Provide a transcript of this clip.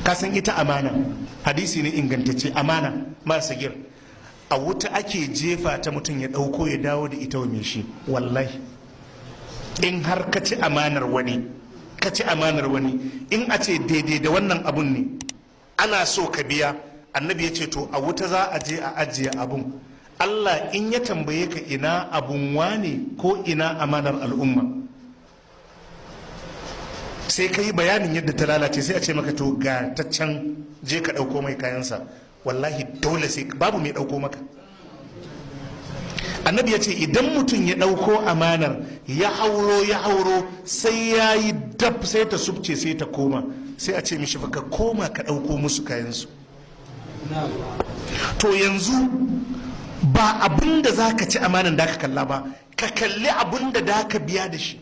Ka san ita amana, hadisi ne ingantacce, amana masu gir a wuta ake jefa ta, mutum ya ɗauko ya dawo da ita wa mai shi. Wallahi in har ka ci amanar wani, ka ci amanar wani, in a ce daidai da wannan abun ne ana so ka biya, Annabi ya ce to a wuta za a je a ajiye abun. Allah in ya tambaye ka ina abun wane ko ina amanar al'umma, sai ka yi bayanin yadda ta lalace, sai a ce maka to ga ta can, je ka ɗauko mai kayansa. Wallahi dole sai babu mai ɗauko maka. Annabi ya ce idan mutum ya ɗauko amanar, ya hauro, ya hauro, sai ya yi dab sai ta subce, sai ta koma, sai a ce mishi fa ka koma ka ɗauko musu kayansu. To yanzu ba abin da za ka ci amanan da ka kalla ba, ka kalli abin da da ka biya da shi.